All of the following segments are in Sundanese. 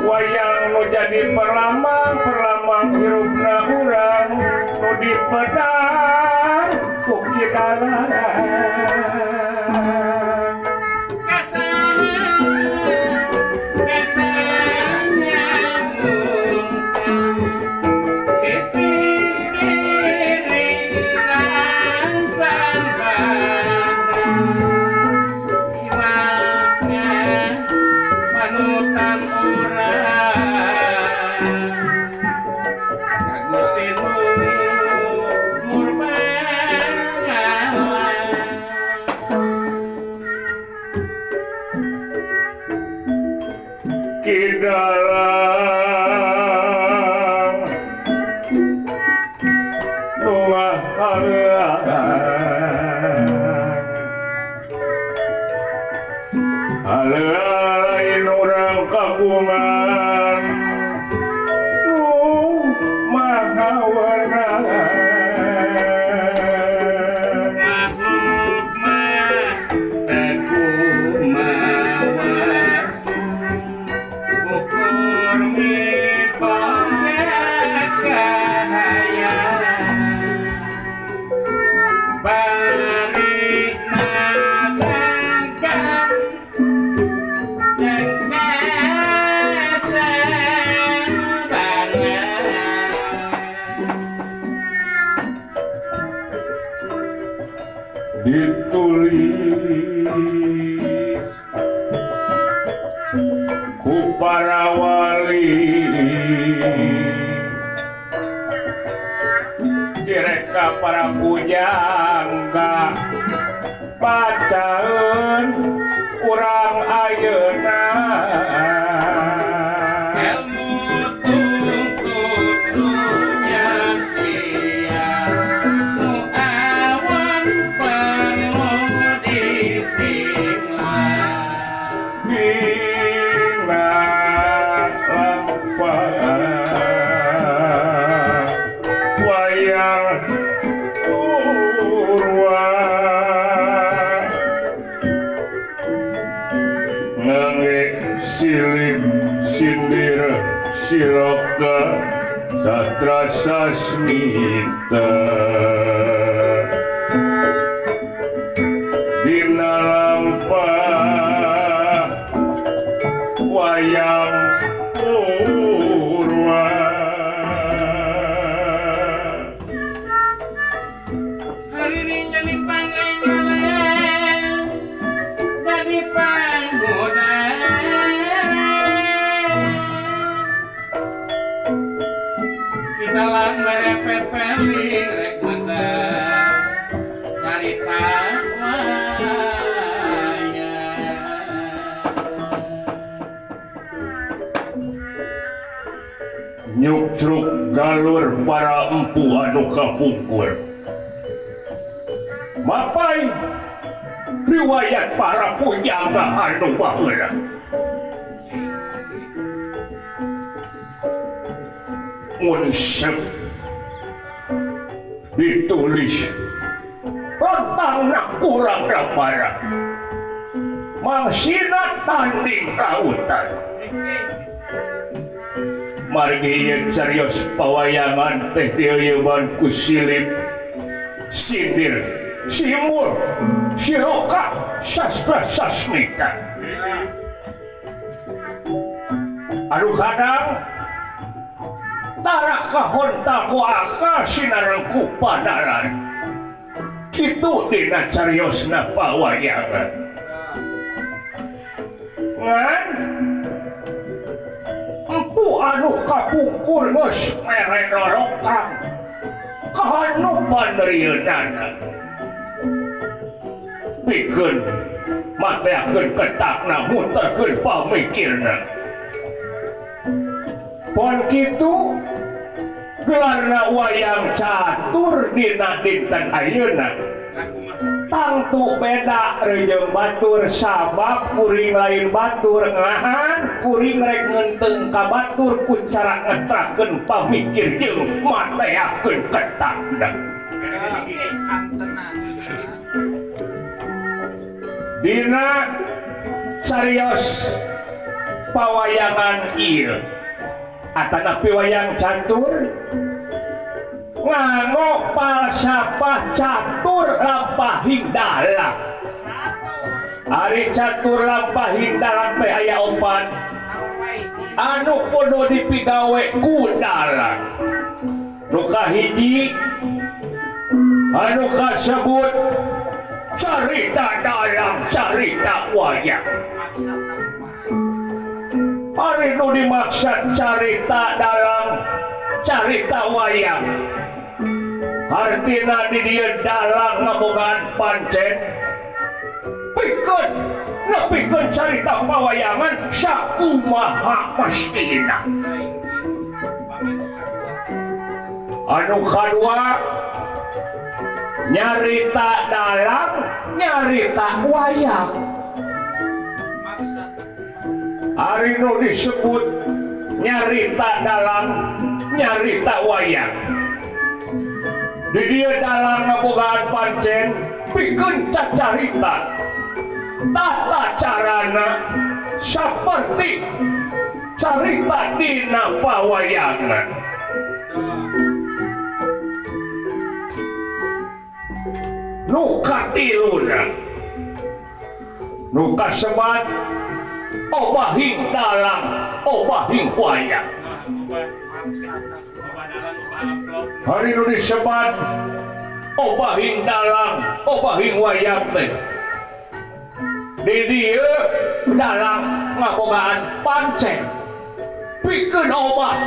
Wayang nu jadi perlambang, perlambang hirupna urang nu di Dipedar ku kidalang lain orang kagungan nu maha warna makhluk mah teku mawarsa ukur mipoga kahayaan bari madangkan ditulis ku para wali direka para pujangga bacaeun urang ayeuna siloka sastra sasmita dina lampah wayang purwa hariring jadi pangalan jadi panggoda dalam merepet peling rek menang carita wayang nyucruk galur para empu anu kapungkur mapai riwayat para pujangga anu baheula munsep ditulis rentangna kurang lapara mangsina tanding lautan margi ieu carios pawayangan teh dieuyeban ku silip sindir simur siroka sastra sasmita anu kadang tara kahonta ku akal sinareng ku padaran kitu dina cariosna pawayangan ngan empu anu kapungkur geus mere rorokang kahanu panderieunana pikeun mateakeun ketakna muterkeun pamikirna pon kitu gelarna wayang catur dina dinten ayeuna tangtu beda rejeung batur sabab kuring lain batur ngahan kuring rek ngeunteung ka batur ku cara ngetrakeun pamikir jeung mateakeun ketakna dina carios pawayangan ieu atanapi wayang catur Nganggo falsafah catur lampahing dalang. Ari catur lampahing dalang teh aya opat anu kudu dipigawe ku dalang. Nu kahiji anu kasebut carita dalang carita wayang. Ari nu dimaksud carita dalang carita wayang artina di dieu dalang ngabogaan pancen pikeun nepikeun carita pawayangan sakumaha mestina. Anu kadua nyarita dalang nyarita wayang. Ari nu disebut nyarita dalang nyarita wayang di dieu dalang ngabogaan pancen pikeun cacarita tata carana saperti carita dina pawayangan. Nu katiluna nu kasebat obahing dalang obahing wayang. Hari nu disebat obahing dalang obahing wayang teh di dieu dalang ngabogaan pancen pikeun obah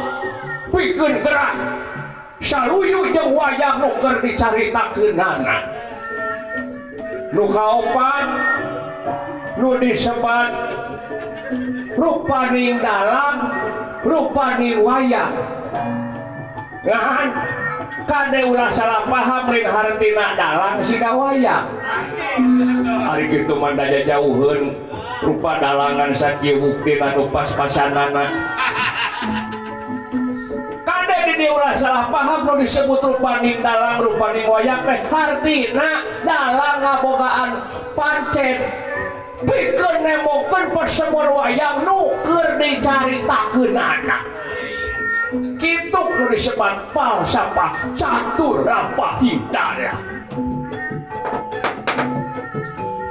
pikeun gerak saluyu jeung wayang nu keur dicaritakeunana. Nu kaopat nu disebat rupaning dalang rupaning wayang. Ngan kade ulah salah paham lain hartina dalang siga wayang. Ari kitu mah da jauheun rupa dalangan sakieu buktina nu pas-pasanana. Kade di dieu ulah salah paham nu disebut rupaning dalang rupaning wayang teh hartina dalang ngabogaan pancen pikeun nemongkeun persemon wayang nu keur dicaritakeunana. Kitu nu disebat falsafah catur lampahing dalang.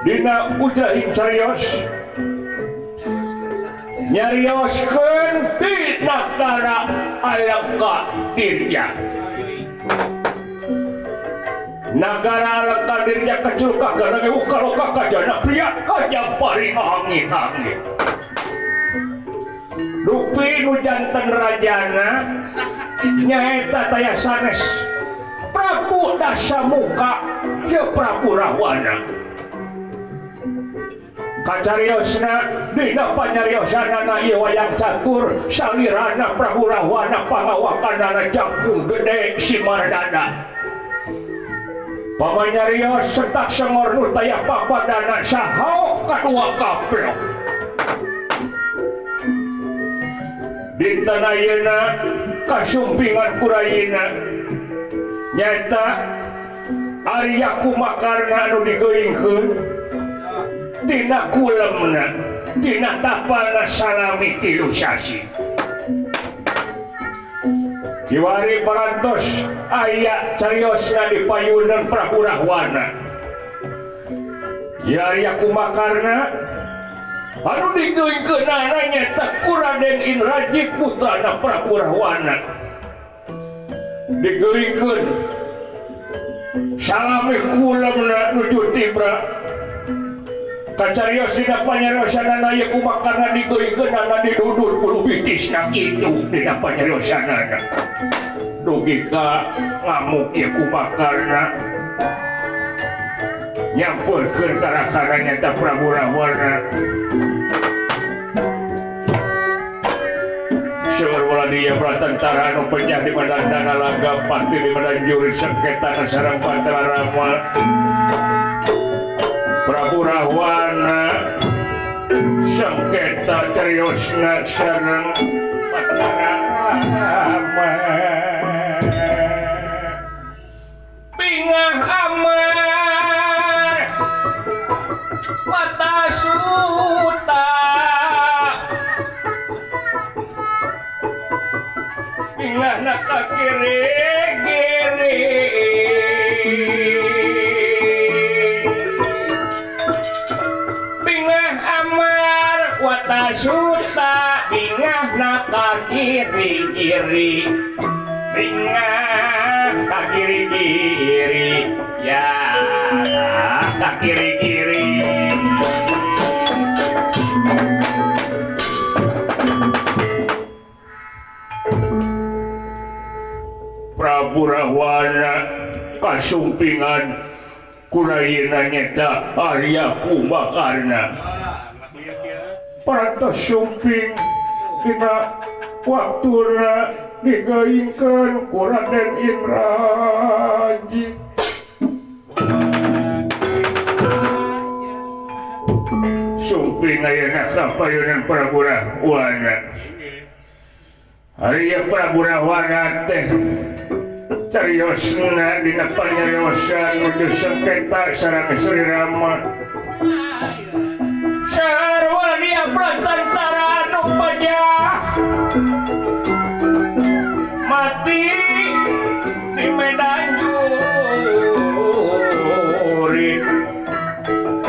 Dina ujahing serios nyarioskeun di nagara Alengka Dirja. Nagara Alengka Dirja kecil kagana kaloka kajana pria kajapari angin-angin. Dupi nu janten rajana nyaeta taya sanes Prabu Dasamuka jeung Prabu Rahwana. Kacariosna dina panyariosanana ieu wayang catur salirana Prabu Rahwana pangawakanana jangkung gede Simardana. Pamanyarios sentak sengor nu taya papadana sahaok kadua kaplok. Dinten ayeuna kasumpingan kurayina nyaeta Arya Kumakarna anu digeuingkeun tina kulemna tina tapalna salami tilu sasi. Kiwari parantos aya cariosna di payunan Prabu Rahwana. Ya Arya Kumakarna anu digeuingkeunana nyaeta ku Raden Indrajit putrana Prabu Rahwana. Digeuingkeun salami kulemna nuju tibra. Kacarios dina panyariosanana ieu Kumakarna digeuingkeunana didudut bulu bitisna kitu dina panyariosanana. Dugi ka ngamuk ieu Kumakarna nyampeurkeun karakara nyaeta Prabu Rahwana. Seueur bola dia tentara anu pecah di badan dana laga pati di badan juri sengketa sareng Patra Rama. Prabu Rahwana sengketa cariosna sareng Patra Rama. Bingah amar mata suta. Bingah na ka kiri kiri. Bingah amar watasuta bingah na ka kiri kiri. Bingah ka kiri kiri. Ya ka kiri kiri. Prabu Rahwana kasumpingan kurayina nyeta Arya Kumbakarna. Parantos sumping dina waktuna digaingkeun ku Raden Indrajit. Sumping ayeuna ka payunan Prabu Rahwana. Arya Prabu Rahwana teh cariosna dina panyariosan nuju sengketa sareng Sri Rama. Sarwa dia pratantara anu pajah mati di medan jurit.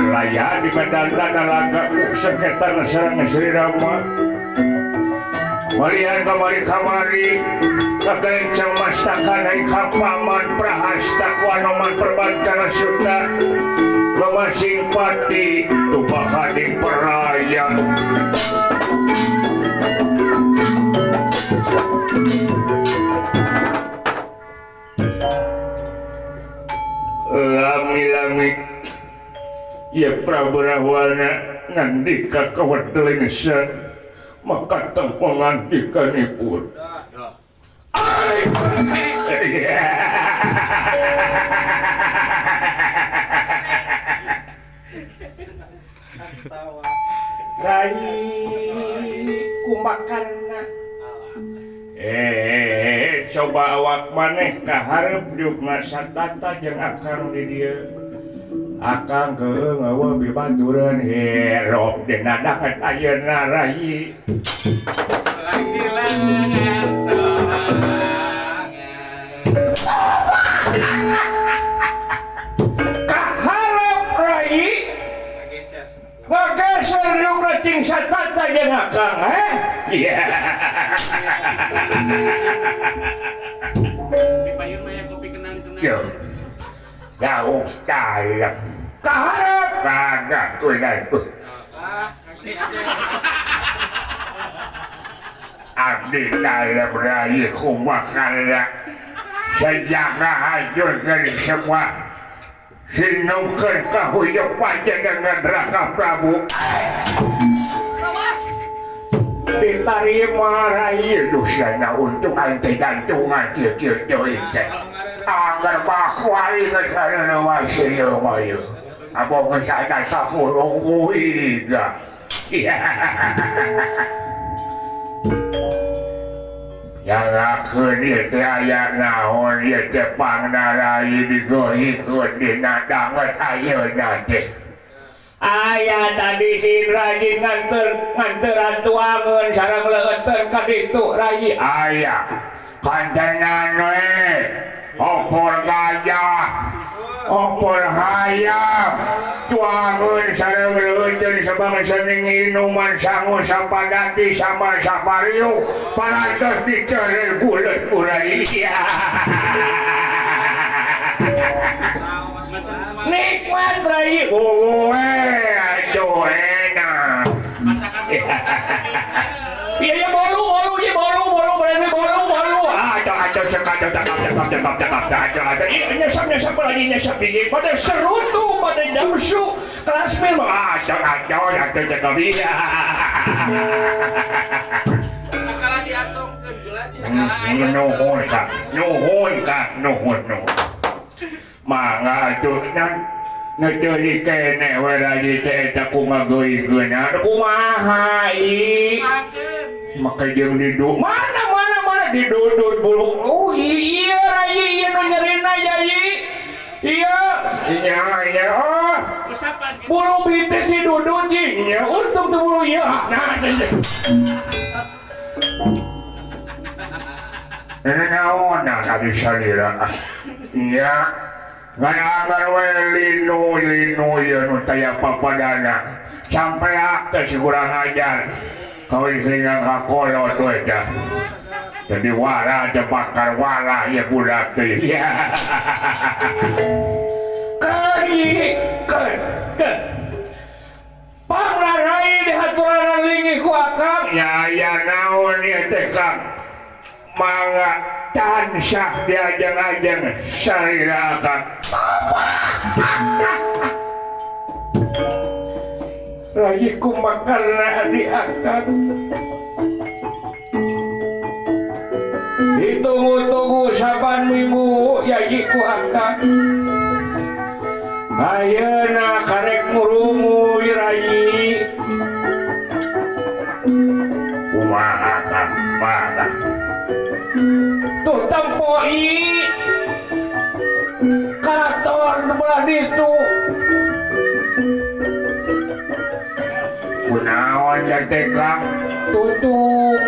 Laya di medan lalaga ku sengketa sareng Sri Rama. Marian kamari kamari kakenceng mastakan hai kapaman prahasta kuanoman perbancana suta lumasing pati tupakading peraya. Lami-lami ya Prabu Rahwana ngandika kawedelingsan maka tempengandikanipun. Rai Kumbakarna. Coba awak maneh kaharep diukna satata jeung akang di dieu. Akang keung eueuh bibatureun herop dina daket ayeuna rai. Cilangan sorangan. Kaharep rai. Ngageser diukna cing satata jeung akang heh. Iya. Dipayun mah ya kopi kenang-kenang. Yo. Jauh calem. Kaharep kagak kuwi. Abdi dalem rai Kumbakarna sejaga hancurkan semua sinukeun kahuyuk panjenengan Raka Prabu. Diterima rai dosana untung aing teh gantungan kieu-kieu deui teh. Angger baku aing geus sareureun ieu mah ieu. Abong geus ada sakurung kuiga. Nyalakeun ieu teh aya naon ieu teh pangna rai digohikeun dina danget ayeuna teh. Aya tadi si Indrajit nganteran tuangeun sareng leueutkeun ka ditu rai. Aya kantenan we opor gajah opor hayam tuangeun sareng leueutkeun sabangsa nginuman sangu sapadati sama sapariu parantos diceureul buleut ku rai. Nikmat rai. Oh, aduh enak. Iya ya bolu bolu ya bolu bolu berani bolu bolu. Aduh aduh cekap cekap cekap cekap cekap aduh aduh. Iya nyesap nyesap lagi nyesap gigi pada serutu pada damsu kelas memang aduh aduh aduh cekap iya. Sakala diasongkeun geula sakala aya. Nuhun ka nuhun ka nuhun nuhun. Mangga atuh ngeteuli keneh we rai teh eta kumaha kumaha i make jeung didu mana mana mana didudut bulu. Oh iya rai ieu nu nyerina yai iya nya nya oh bulu bitis didudut jeung nya untung teu bulu ieu nah. Naon tadi salira. Nya ngan anggar we linu linu ieu nu taya papadana. Sampai teh si kurang ajar. Kawin sehingga kakolot we teh. Jadi wala teh bakar wala ieu budak teh. Kari keun. Panglarai dihaturanan linggih ku akang. Nya aya naon ieu teh Kang? Mangga tansah diajeng-ajeng salira akang. Rai kumakarna adi akang. Ditunggu-tunggu saban minggu yayi ku akang. Ayeuna karek murungu rai. Kumaha Kang? Kumaha? Tuh tempoi karaton belah ditu. Kunaon ya teh Kang? Tutup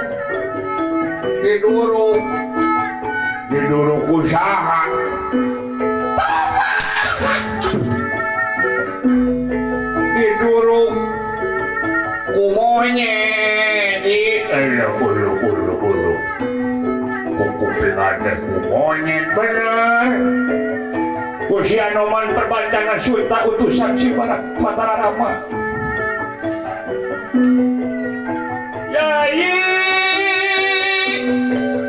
diduruk. Diduruk ku saha? Diduruk ku monyet. Ulu ulu ulu. Kupingan teh ku monyet bener. Ku si Anoman perbancangan Suta utusan si Batara Rama. Yai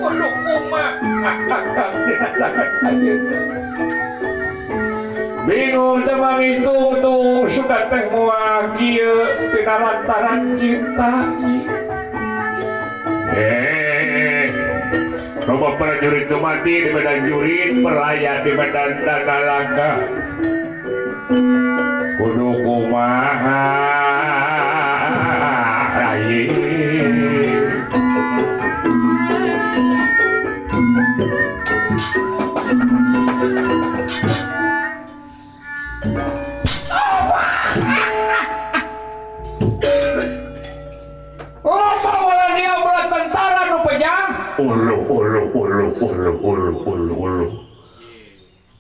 kudu kumaha akang dinatakan ayeuna. Bingung teh mangitung-tung suka teh moal kieu tina lantaran cinta. Loba prajurit nu mati di medan jurit, perlayat di medan danalangka. Kudu kumaha rai. Loba walania belah tentara nu pejang. Ulu ulu ulu ulu ulu ulu ulu.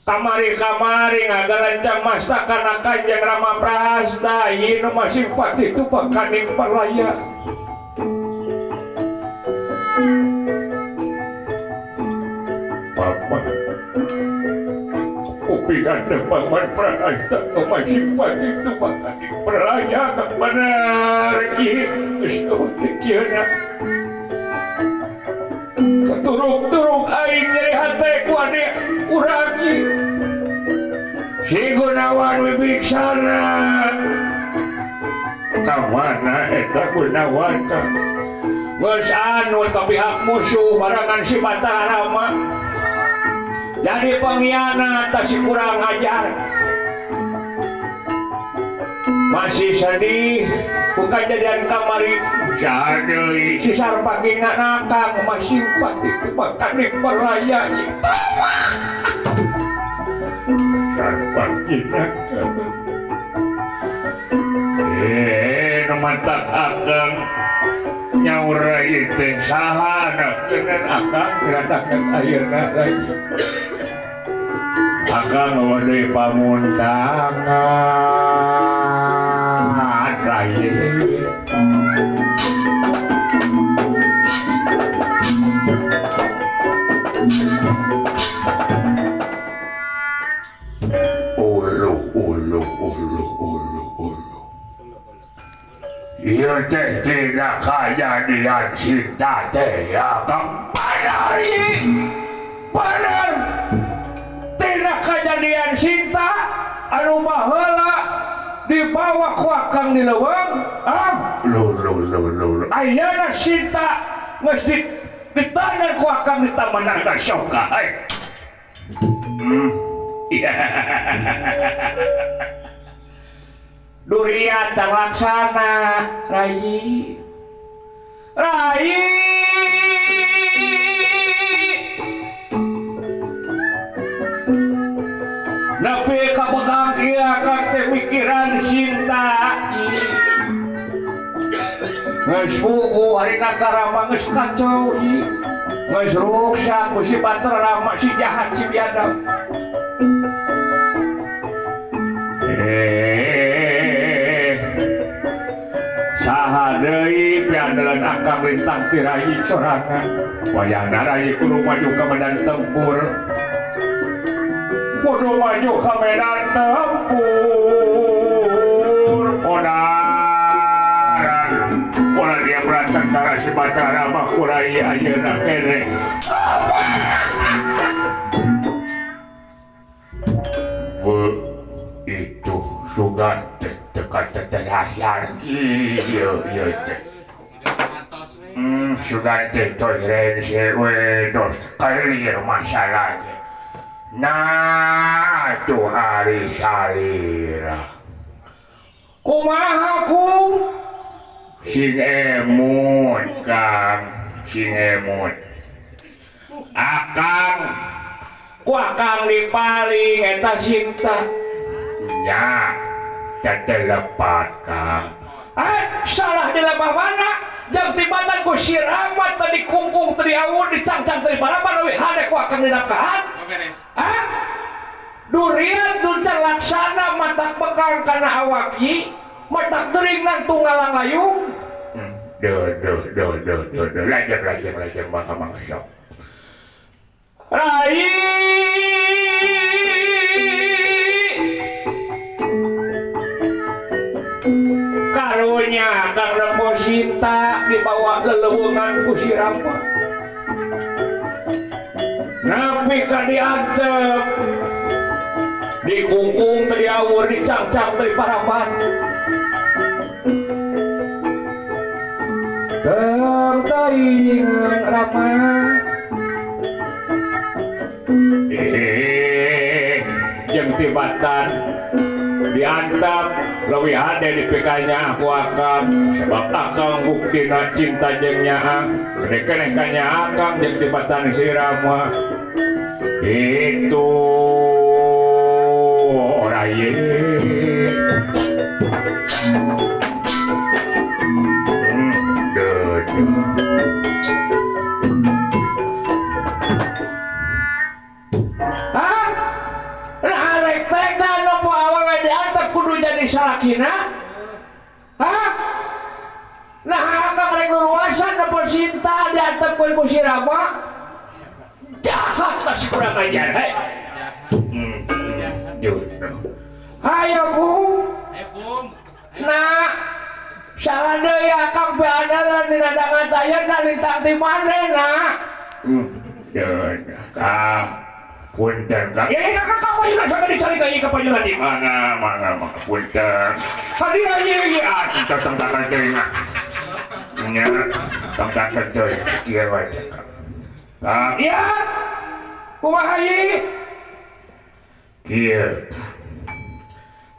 Kamari-kamari ngagalancang masta kana Kanjeng Rama Prahasta ieu nu masifat itu pakaning parlaya. Papa kupingan teh Paman Prahasta nu masifat itu pakaning parlaya bener ieu geus teu kieu. Turuk-turuk aing nyeri hate ku ane urang ieu. Si Gunawan Wibiksana. Ka mana eta Gunawan ka? Geus anu ka pihak musuh barengan si Batara Rama. Jadi pengkhianat tah si kurang ajar. Masih sedih bukan jadian kamari. Saha deui si Sarpagina nakang masih pati bakane perlaya. Sarpagina nu mantak akang nyaur ieu teh saha keuneun akang diratakeun ayeuna lagi. Akang eueuh deui pamuntangan rai. Ulu ulu ulu ulu ulu. Ieu teh tidak kajadian cinta teh ya Kang. Bener bener tidak kajadian cinta anu baheula dibawa ku akang di leuweung. Ah lu lu lu lu. Ayeuna cinta geus ditahan ku akang di Taman Naga Soka. Durian terlaksana rai rai. Nepi ka pegang kieu akang teh mikiran cinta. Geus fugu harina karama geus kacau ieu. Geus ruksak ku si Batara Rama si jahat si biadab. Saha deui piandelan akang lintang ti rai sorangan. Wayahna rai kudu maju ka medan tempur. Kudu maju ka medan tempur. Podaran. Pola dia beratantara si Batara Rama ku rai ayeuna keneh. Itu sugan teka terasar ieu ieu teh. Sugan teh toiren sewe dos kalir masalah. Nah tuh ari salira. Kumaha ku? Sing emut Kang, sing emut. Akang, ku akang dipaling eta cinta. Nya, tete lepat Kang. Salah di lemah mana? Jang tibatan ku si Rahmat tadi kungkung tadi awur dicangcang tadi barapan leuwih hade ku akang dinafkahan. Durian duncan laksana matak bekang kana awak yi, matak gering nangtung ngalang layung. Duh duh duh duh duh duh lajeng lajeng lajeng mangga mangga sok. Rai karunya Kang Rempo Sinta dibawa lelewungan ku si Rama. Nepi ka diantep, dikungkung teu diawur, dicangcang teu diparaban. Teu teuingan Rama. Jeung tibatan diantap leuwih hade dipikanya ku akang sebab akang buktina cinta jeung nyaah gede keneh ka nyaah akang jeung tibatan si Rama itu raye. Kudu jadi salakina. Hah? Nah akang rek luruasan nempo cinta diantep ku si Rama. Jahat tas kurang ajar hei. Ayo kum. Nah saha deui akang beandalan dina dangan ayeuna lintang di mana nah? Kang punten Kang. Ya ya Kang kapayungan sampe dicari ka ieu kapayungan di mana mana maka punten. Tadi ieu ieu ah tong tong teuing. Nya tong tong teuing kieu wae Kang. Kang iya. Kumaha ieu? Kieu.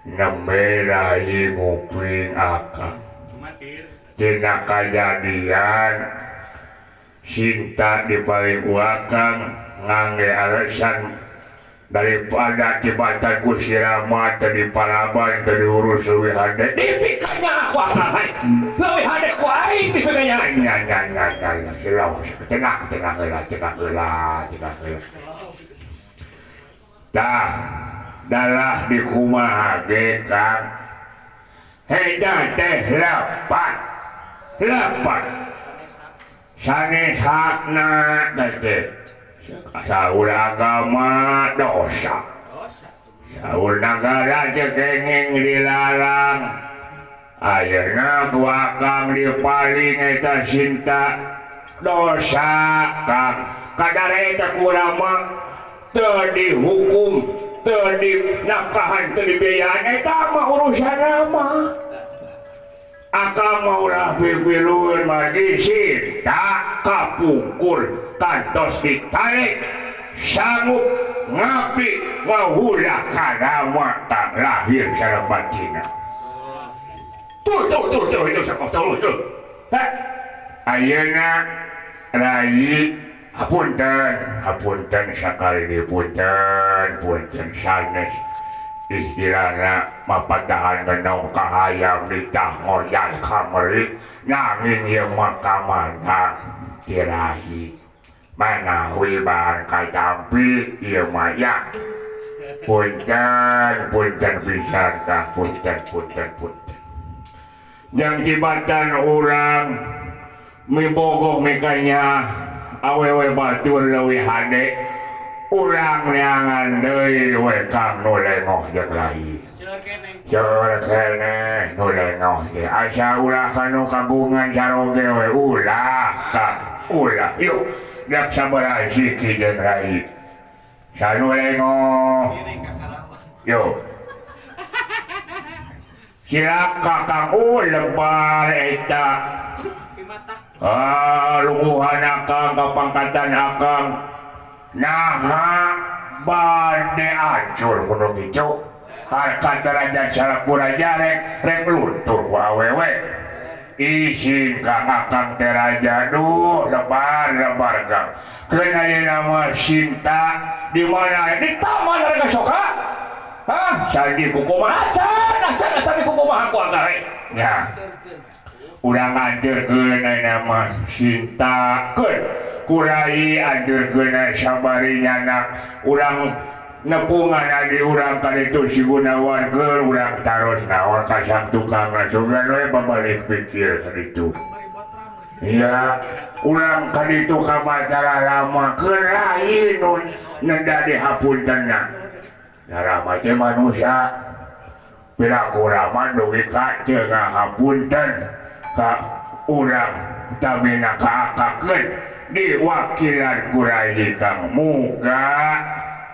Nembe rai nguping akang. Dina kajadian cinta di paling akang ngangge alasan daripada tibatan ku si Rama tadi paraban tadi urus leuwih hade dipikanya aku akang hai leuwih hade ku aing dipikanya nya nya nya nya silau tenang tenang heula tenang heula tenang heula tah dalah di kumaha ge Kang heda teh lepat lepat sanes hakna teh saur agama dosa saur nagara teu kenging dilarang ayeuna ku akang dipaling eta cinta dosa Kang kadar eta ku urang mah teu dihukum teu dinafkahan teu dibiayaan eta mah urusanna mah akang mah ulah pipilueun margi cinta kapungkur kantos ditarik sanggup ngabdi ngahula karama tak lahir sareng batina. Tuh tuh tuh tuh itu sakop tuh tuh. Heh. Ayeuna rai hapunten hapunten sakali deui punten punten sanes istilahna mapatahan genong ka hayam ditah ngoyan kamari nanging ieu mah kamana tirahi. Mana wibar katampi ieu mah ya. Punten punten pisan ka punten punten punten. Jang jibatan urang mibogoh mikanya awewe batur leuwih hade urang neangan deui we kang nu lengoh jeung rai. Seueur keneh nu lengoh teh asa ulah kanu kagungan saroge we ulah kang ulah yuk dak sabaraha siki jeung rai. Sanu lengoh yuk silaka kang lebar eta lungguhan akang kapangkatan akang naha bade acur kudu kitu harkat derajat salaku raja rek rek luntur ku awewe isin kang akang teh raja duh lebar lebar kang keun ayeuna mah Sinta di mana di taman Raga Soka hah sandi kukumaha acan acan acan di kukumaha ku akang nya urang anjeurkeun ayeuna mah Sinta keun kurai anjeurkeun sabari nyanak urang nepungan adi urang kaditu si Gunawan keur urang taros naon ka sang tukang sugan we babalik pikir kaditu iya urang kaditu ka Batara Rama keur rai nu nenda dihapuntenna Rama teh manusia piraku Rama dugi ka teu ngahapunten ka urang tamina kaakakeun diwakilan ku rai kang muga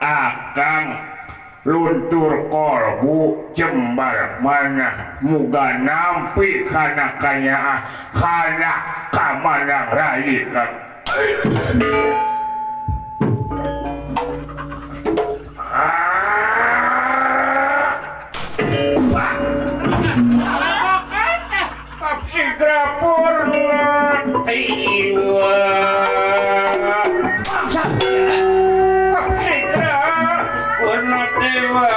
akang luntur kolbu jembar mana muga nampi kana kanyaah kana kamanang rai kang Sigra purna tiwa bangsa Sigra purna tiwa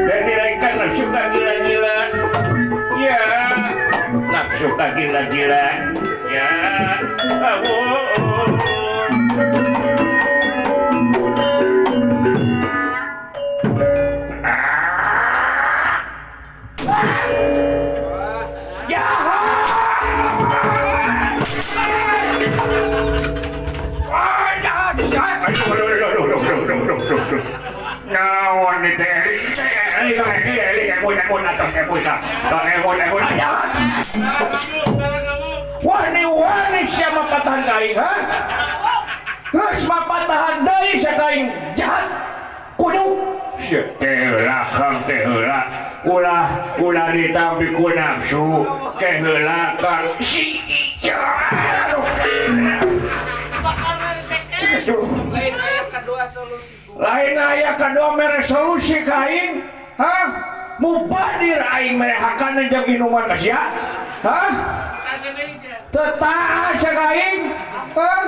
dan diraihkan nafsu gila-gila ya nafsu gila-gila ya Wani-wani sia mapatahan ka aing, ha? Geus mapatahan deui sia ka aing jahat. Kudu sia teh heula kang teh heula. Ulah ulah ditampi ku nafsu teh heula kang si lain aya kadua solusi. Lain aya kadua mere solusi ka aing, hah? Mubadir aing merehakan jeung inuman ka sia? Hah? Teu tahan sia ka aing? Hah?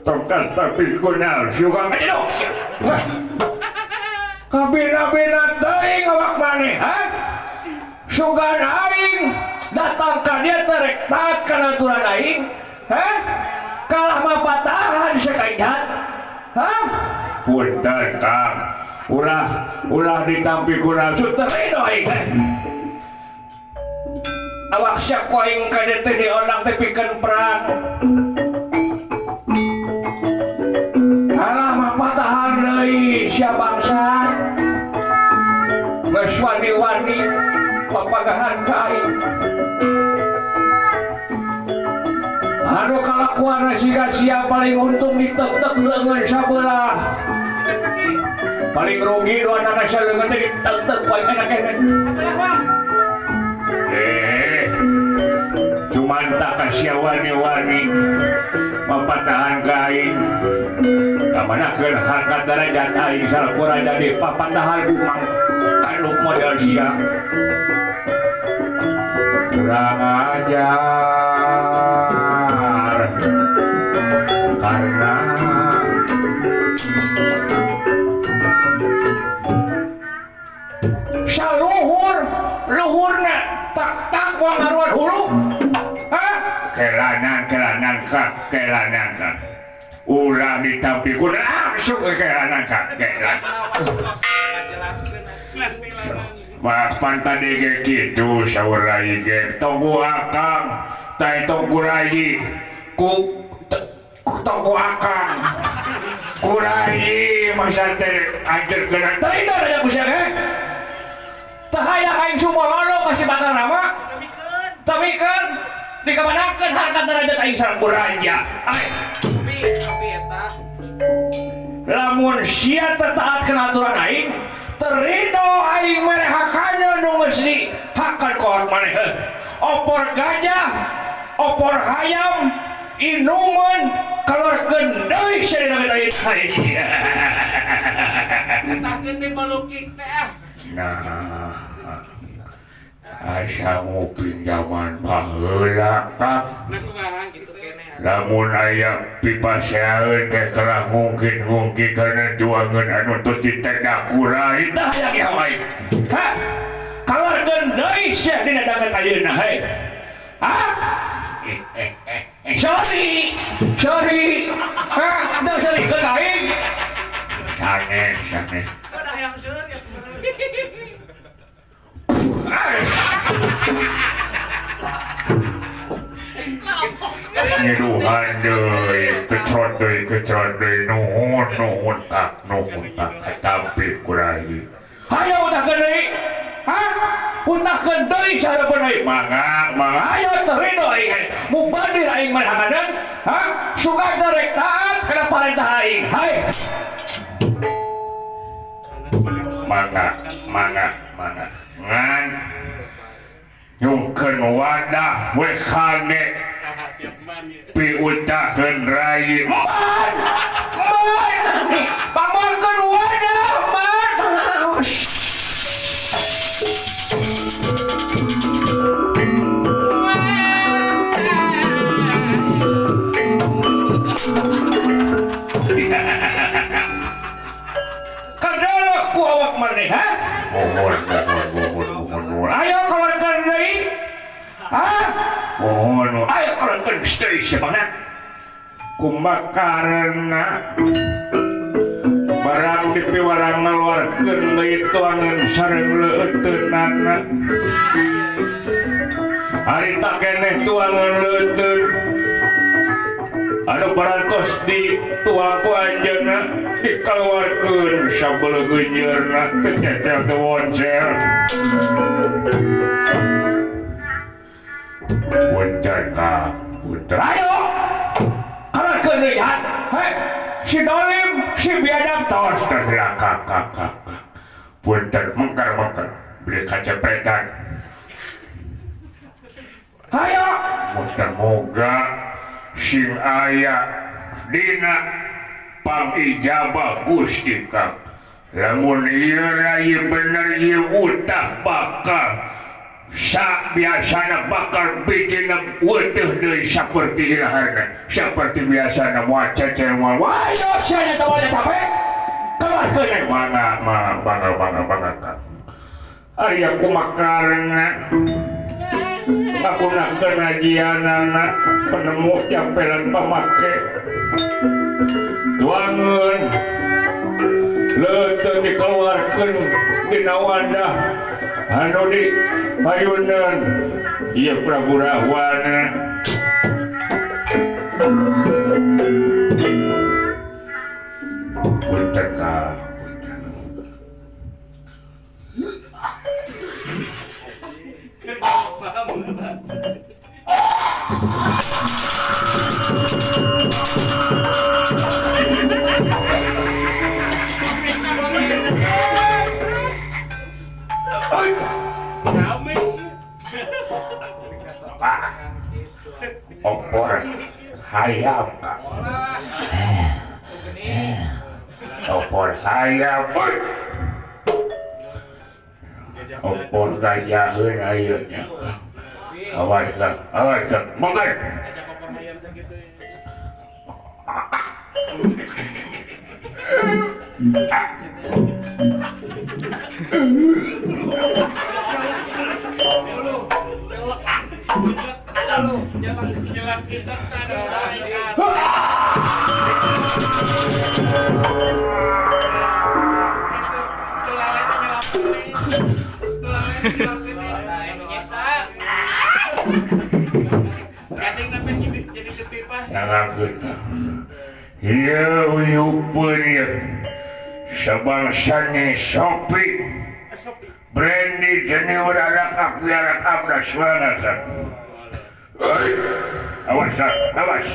Tongkat tapi ku nafsu kang kabina-bina teuing awak maneh, hah? Sugan aing datang ka dieu teh rek taat kana aturan aing, hah? Kalah mapatahan sia ka jahat. Hah? Punten kang ulah ulah ditampi ku nafsu teu rido aing teh. Awak sia ku aing ka dieu teh diondang teh pikeun perang. Kalah mapatahan deui sia bangsat. Geus wani-wani papagahan ka aing. Anu kalakuan siga sia paling untung ditek-tek leungeun sabelah. Paling rugi dua anak sia leungeun teh ditek-tek poe enak keneh. Sabelah bang. Cuman tak kasih wani-wani mapatahan ka aing. Kamanakeun harkat derajat aing salakura jadi papatahan gumang kanu model sia. Kurang ajar karena ngaruan hulu. Hah? Kelanan kelanan ka kelanan ka. Ulah ditampi ku langsung ke kelanan ka kelanan. Mapan tadi ge kitu saur rai ge tonggu akang teh tonggu rai ku tonggu akang ku rai masa teh anjeun kena teh da ku sia ge teh hayang aing sumolono ka si bakal nama temikeun dikamanakeun harkat derajat aing sareng raja. Tapi eta lamun sia teu taat kana aturan aing terido aing mere hakana nu geus dihakan ku orang maneh. Opor gajah, opor hayam, inuman keluarkeun deui sareng aing. Entahkeun deui balukik teh ah. Nah, asa nguping zaman baheula kah? Lamun aya pipaseaeun teh kalah mungkin-mungkin kana tuangeun anu tos ditendak ku rai tah hayang ieu aing. Ha? Kaluarkeun deui sia dina danget ayeuna hei. Ha? Sorry, sorry. Ha, teu serikeun aing. Sanes, sanes. Udah hayang seueur ya. Nyeduhan deui, kecot deui, nuhun nuhun tak, nuhun tak, katampi ku rai. Hayo utahkeun deui. Hah? Utahkeun deui sahareupeun aing. Mangga, mangga. Hayo teu rido aing. Mubadir aing mah hakanan. Hah? Suka teh rek taat kana parentah aing. Hai. Mangga, mangga, mangga. Ngan nyungkeun wadah we kane piutahkeun rai. Man! Man! Pangmarkeun wadah, man! Kadalak ku awak maneh, ha? Mohon, mohon, mohon, mohon, mohon. Ayo keluarkeun deui. Hah? Mohon, ayo keluarkeun deui sia Kumakarena barang dipiwarang ngaluarkeun deui tuangan sareng leuteunana. Ari tak keneh tuangan leuteun. Anu parantos di tuang ku anjeunna dikaluarkeun sabeleugeunyeurna teu cetel teu woncel. Punten ka, punten. Ayo! Kaluarkeun deui ha. Hei, si dolim, si biadab tos teh ka ka ka. Punten mengkar-mengkar beli kacepretan. Hayo, muga sing aya dina pangijabah Gusti Kang. Lamun ieu rai bener ieu utah bakal sa biasana bakal bikin weteuh deui saperti ilaharna. Saperti biasana moal cecer moal. Wayo sia nya teh moal capek. Keluarkeun mangga mangga mangga mangga Kang. Aya kumakarna ngagunakeun ajianana penemu jampelan pamake tuangeun leuteun dikeluarkeun dina wadah anu di payunan ieu Prabu Rahwana. Punten ka, punten. Opor hayam, opor hayam, opor gajaheun ayeuna. Awas Kang, awas Kang, mangga. Iya uyupeun ieu sabangsane Sopi Brandy jeniur arak api arak suara. Awas, awas.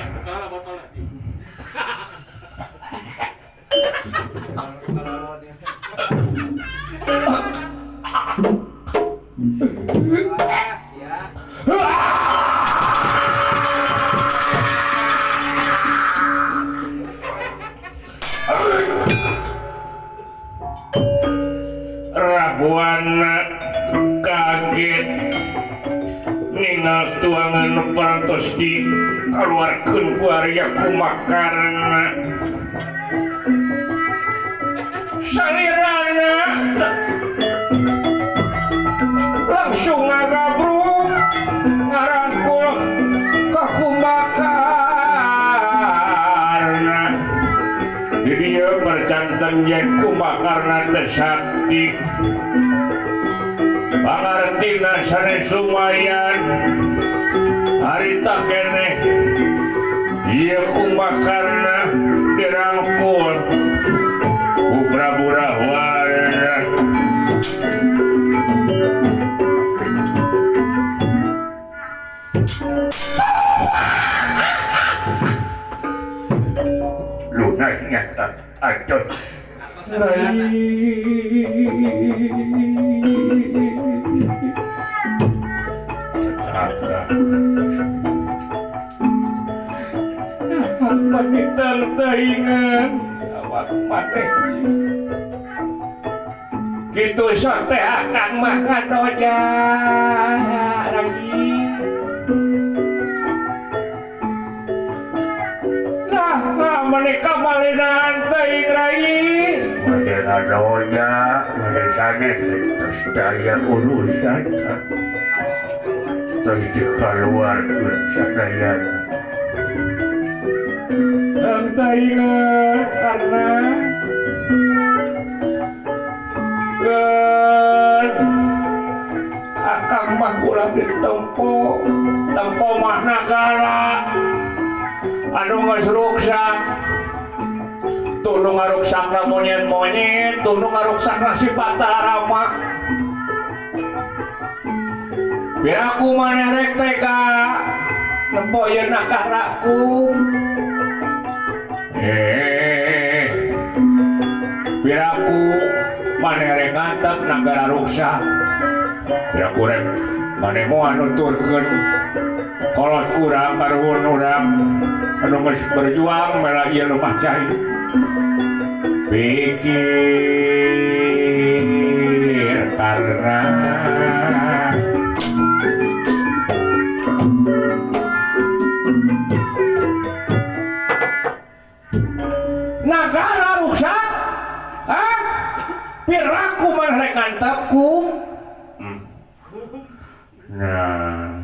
Rahwana kaget ningal tuangan nu parantos di kaluarkeun ku Arya Kumakarna. Salirana langsung ngagabruk ngarangkul ka Kumakarna. Di dieu percanten yen Kumakarna teh sakti. Pangartina sanes lumayan harita keneh ieu Kumakarna dirangkul ku Prabu Rahwana. Lunasnya atos Panitar taingan awak maneh kitu sok teh akang mah nganoja lagi. Nah, mereka malinaan teuing rai. Made nganoja, made sanes terus daya urusan terus dikeluarkeun sadayana. Taingan karena kan akang mah ulah ditempo tempo mah nagara anu geus ruksak tuh nu ngaruksakna monyet-monyet tuh nu ngaruksakna si Batarama. Biar aku maneh rek tega nempo ieu nagaraku. Piraku maneh rek ngantep nagara ruksak. Piraku rek maneh moal nuturkeun kolot urang karuhun urang anu geus berjuang mela ieu lemah cai. Pikir karena nagara ruksak, ah, piraku maneh rek ngantepku. Nah,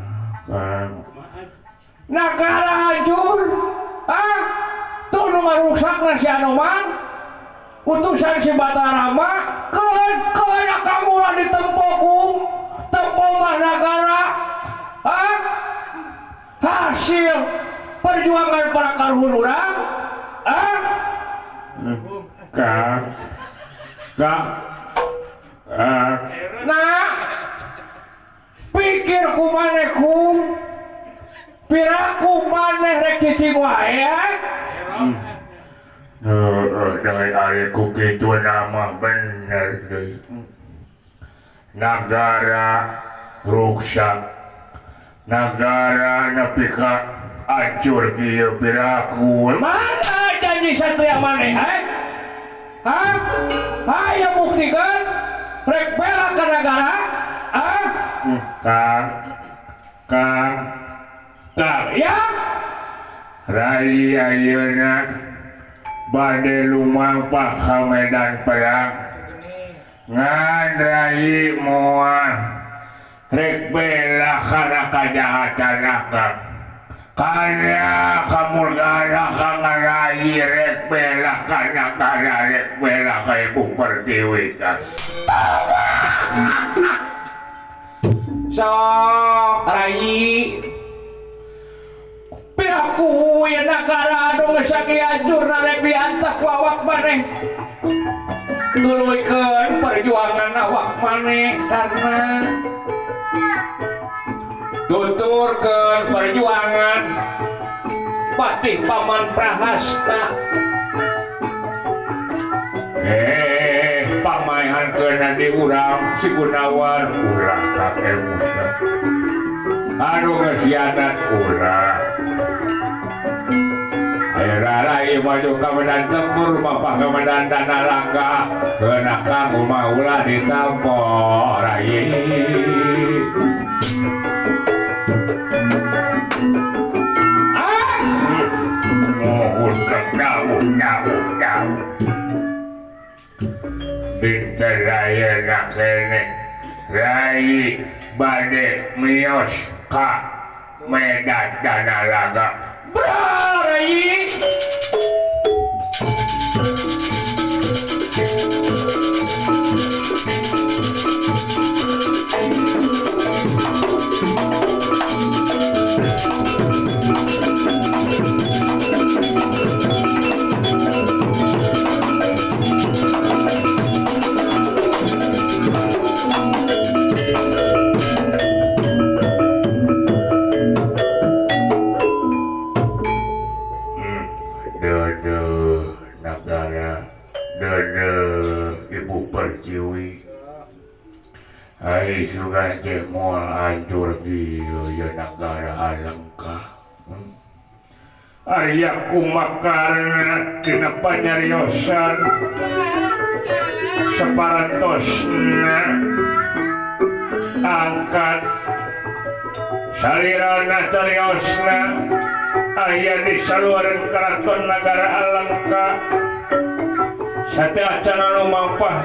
kan nagara hancur, ah, tuh nu ngaruksakna si Anoman, utusan si Batarama, keun keun akang ulah ditempo ku, tempo mah nagara, ah, hasil perjuangan para karuhun urang, ah. Kak, kak, nah, pikir ku maneh ku, piraku maneh rek cicing wae. Dari ariku kitu nama bener deui. Nagara ruksak, nagara nepi ka hancur kieu piraku. Mana janji satria maneh, eh? Hah? Ayo buktikan rek bela ka nagara, ah? Kang, kang, kang, ya? Rai ayeuna bade lumampah ka medan perang. Ngan rai moal Rek bela kana kajahatan akang. Kana kamurkaan akang rai rek bela kana kana rek bela ka Ibu Pertiwi kang. Sok rai piraku ya nagara dong sakiajurna rek diantep ku awak maneh. Tuluikeun perjuangan awak maneh karena tuturkeun perjuangan Patih Paman Prahasta. Pamaehankeun di urang si Gunawan ulah kakek Musa. Aduh kesianat ulah. Ayo rai maju ka medan tempur mapah ka medan tanah langka. Keuna kang kumaha ulah ditampo rai. Dinten ayeuna keneh rai bade mios ka Medan Tanah Laga. Bra rai. Ai sugan teh moal hancur kieu ye nagara Alengka. Aya kumakarna dina panyariosan saparantosna angkat salirana tariosna aya di saluareun karaton nagara Alengka. Sateuacan anu mampah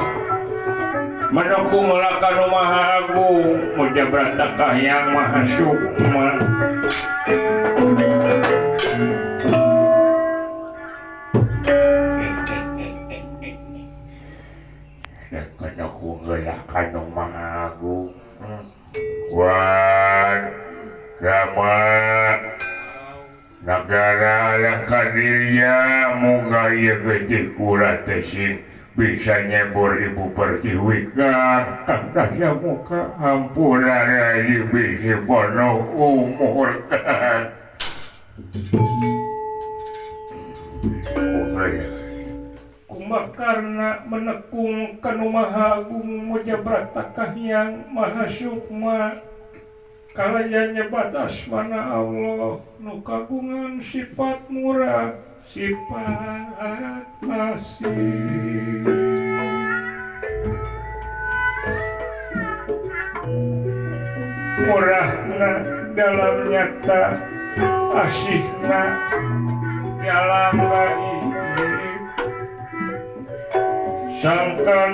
menuku melakan Maha Agung mujabrata Kahiyang Maha Sukma. Menuku melakan Maha Agung Wan Rama nagara Alengka dirinya moga ieu getih kula teh sing bisa nyebur Ibu Pertiwi kang kang muka hampura rai bisi bono umur kang. Kumakarna menekung kanu Maha Agung Mujabrata Kahiyang Maha Sukma kalayan nyebat asmana Allah nu kagungan sifat murah sifat asih. Murahna dalam nyata asihna dalam gaib. Sangkan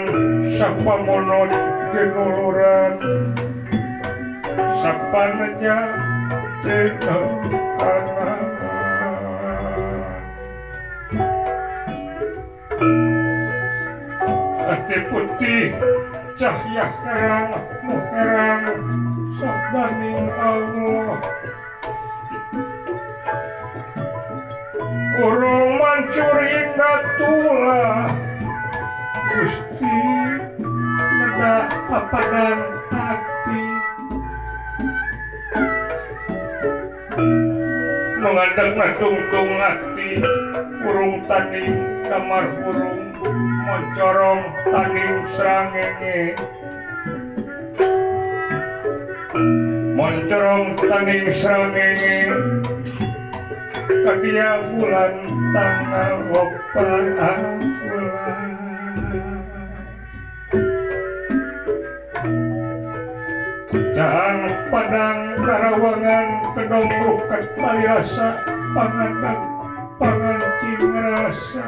sapamonot genuluran sapannya tetap tanah. Hati putih cahya herang muherang sabaning Allah. Urung mancur hingga tulah Gusti mega papadang hati. Mengadeg ngatungtung hati urung tanding kamar burung moncorong tanding srangenge. Moncorong tanding srangenge kadia bulan tanggal opat bulan. Jahang padang karawangan kedong ruket tali rasa pangadak pangancing rasa.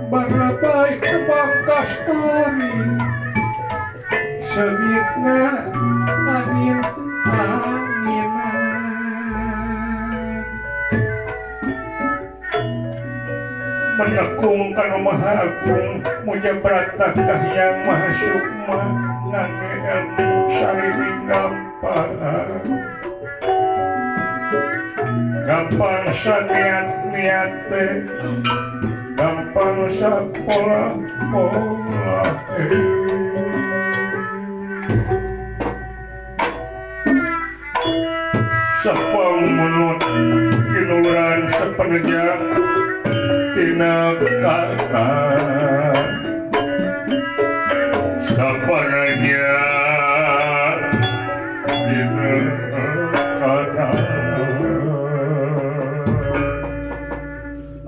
Barabai kebang kasturi Seungitna angin anginan menekung kanu Maha Agung muja brata kahiyang Maha Sukma ngangge ilmu sariring gampang gampang saniat niate gampang sapola pola sapang menut kinuran sepeneja tina kata sapaneja tina kata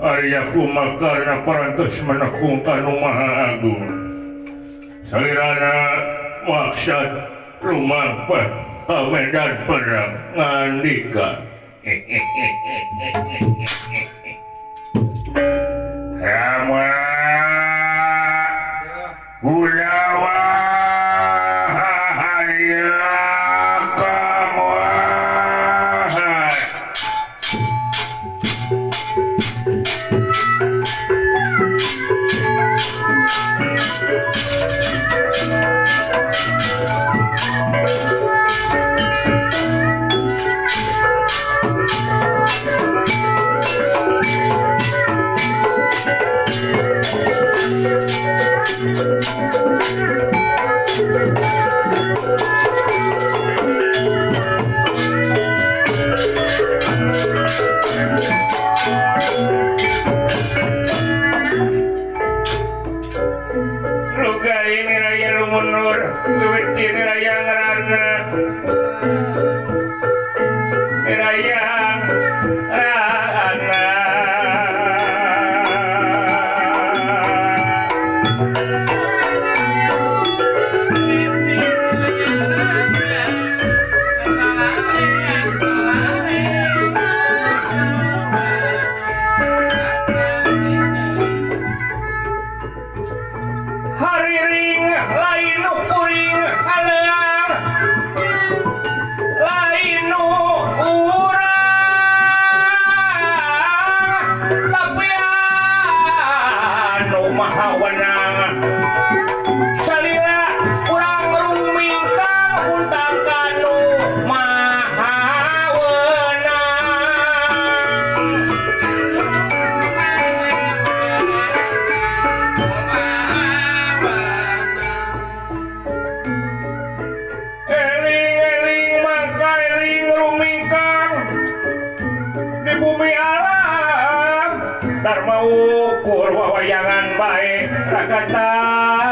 Arya kumakarna parantos menekung kanu Maha Agung salirana maksad lumampah ka medan perang ngandika Rama Gunawa Ukur wawayangan bae ragata